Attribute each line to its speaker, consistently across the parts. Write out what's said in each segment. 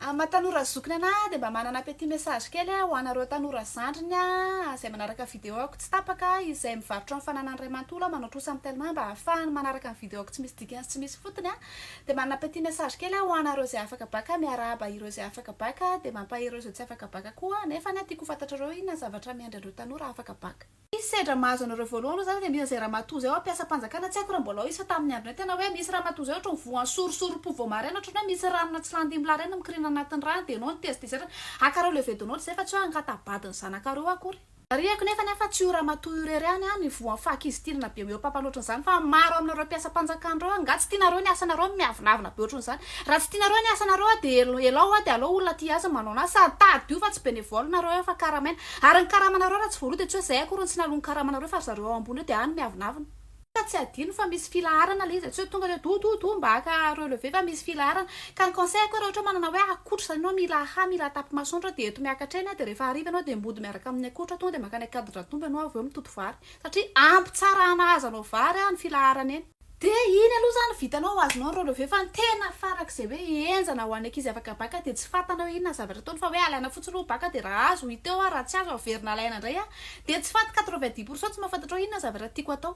Speaker 1: Amin'ny maha tanora zokiny anah dia mba manana petit message kely aho ho anareo tanora zandriny izay manaraka video-ko tsy tapaka, izay mivarotra ny fananany iray manontolo aho manao trosa amin'ny Telma mba ahafahany manaraka ny video-ko tsy misy dikany sy tsy misy fotony dia manana petit message kely aho ho anareo izay afaka bac, miarahaba ireo izay afaka bac dia mampahery ireo izay tsy afaka bac koa nefany tiako ho fantatrareo inona ny zavatra miandry an'ireo tanora afaka bac. Sendra mahazo anareo voalohany aloha zany dia misy an'izay ramatoa izay ao mpiasam-panjakana tsy haiko raha mbola ao izy fa tamin'ny andronay tena hoe misy ramatoa izay ohatran'ny voan'ny sorosorom-po vao maraina ohatran'ny hoe misy ranona tsy landimla ireny mikoriana anatin'ny rano dia ianao no tezitezerana hakareo levé de note izay fa tsy hoe hangata-bady ny zanakareo akory. Marihiko nefa anie fa tsy io ramatoa io irery ihany an ny voan'ny fahakizitinana be eo papa ohatran'izany fa maro aminareo mpiasam-panjakana ireo an nga tsy tianareo ny asanareo no miavonavona be ohatran'izany raha tsy tianareo ny asanareo an dia elao an dia aleo olona tia azy manao anazy sady tadidio fa tsy bénévole nareo eo fa karamaina Ary ny karamanareo raha tsy voaloa dia tsy hoe zay akory no tsy naloa ny karamanareo fa ry zareo ao ambony eo dia any miavonavona. Fa tsy adino fa misy filaharana ilay izy e, tsy hoe tonga dia do do do mba haka relevé fa misy filaharana. Ka ny conseil-ko raha ohatra hoe manana hoe akotry izany ianao mila ha mila tapi-masoandro dia eto miakatra eny dia rehefa hariva ianao dia mody miaraka amin'ny akotry tonga dia mankany Ankadindratombo ianao avy eo mitoto vary satria ampy tsara hanahazanao vary ny filaharana eny. Dia iny aloha izany vitanao ho azonao ny relevé fa ny tena farak'izay hoe henjana ho an'ny ankizy afaka bac dia tsy fantany hoe inona ny zavatra ataony fa hoe alaina fotsiny aloha bac dia raha azo hita eo raha tsy azo averina alaina indray dia tsy faty 90% tsy mahafantatra hoe inona ny zavatra tiako atao.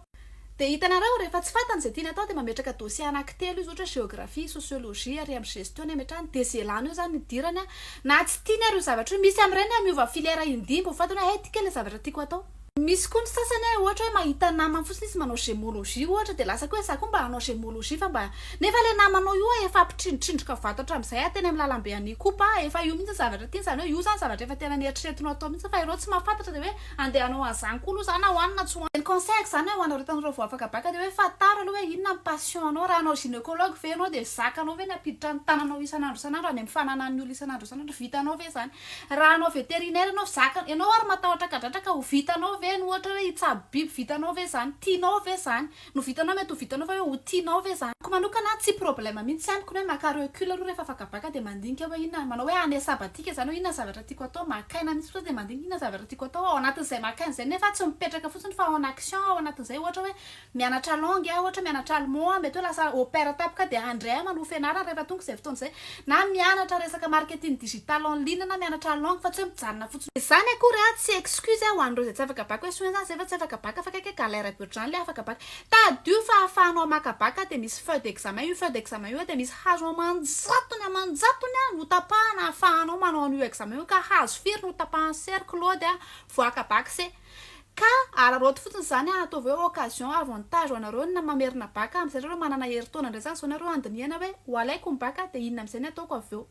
Speaker 1: Dia hitanareo rehefa tsy fantany izay tiany atao dia mametraka dossier anaky telo izy ohatra hoe géographie, sociologie ary amin'ny gestion ny ametrahany dia izay lany eo izany ny idirany na tsy tiany ary io zavatra io misy amin'ireny miova filière indimy vao fantany hoe hay ity kay ilay zavatra tiako atao. Misy koa ny sasany hoe ohatra hoe mahita namany fotsiny izy manao gemologie ohatra dia lasa koa hoe za koa mba hanao gemologie fa mba nefa ilay namanao io efa mpitsindrotsindroka vato hatramin'izay a teny amin'ny lalambe any Ikopa a efa io mihitsy ny zavatra tiany izany hoe io izany zavatra efa tena neritreretinao atao mihitsy fa ianao tsy mahafantatra dia hoe andeha hanao an'izany koa aloha za na ho any na tsy ho any. Ny conseil-ko izany hoe ho anareo tanora vao afaka bac dia hoe fantaro aloha hoe inona ny passion anao, raha hanao gynécologue ve ianao dia zakanao ve ny hampiditra ny tananao isan'andro isan'andro any amin'ny fananan'ny olona isan'andro isan'andro, vitanao ve izany? Raha hanao vétérinaire ianao zaka ianao ary matahotra kadratra ka ho vitanao ve ny ohatra hoe hitsabo biby vitanao ve zany tianao ve zany no vitanao mety ho vitanao fa hoe ho tianao ve zany amiko manokana tsy problème mihitsy amiko ny hoe maka recul aloha rehefa afaka bac dia mandinika hoe inona manao hoe année sabbatique zany hoe inona ny zavatra tiako atao maka aina mihitsy fotsiny dia mandinika inona ny zavatra tiako atao ao anatin'izay maka aina izay nefa tsy mipetraka fotsiny fa en action ao anatin'izay ohatra hoe Mianatra langue aho, ohatra mianatra allemand aho, mety hoe lasa au pair tampoka dia handray aho manohy fianarana rehefa tonga izay fotoana izay. Na mianatra resaka marketing digital en ligne na mianatra langue fa tsy hoe mijanona fotsiny. Izany akory a tsy excuse ho an'ireo izay tsy afaka bac hoe soa ihany zany zay fa tsy afaka bac fa kaiky galère be ohatr'izany le afaka bac. Tadidio fa ahafahanao maka bac dia misy feuille d'examen, io feuille d'examen io dia misy hazo aman-jatony aman-jatony a notapahana ahafahanao manao an'io examen io ka hazo firy no tapahan'i ser Claude a voaka bac se. Ka araraoty fotsiny izany an, ataovy hoe occasion, avantage ho anareo ny mamerina bac, amin'izay nareo manana herintaona indray izany izao nareo handinihana hoe ho alaiko ny bac dia inona amin'izay ny ataoko avy eo.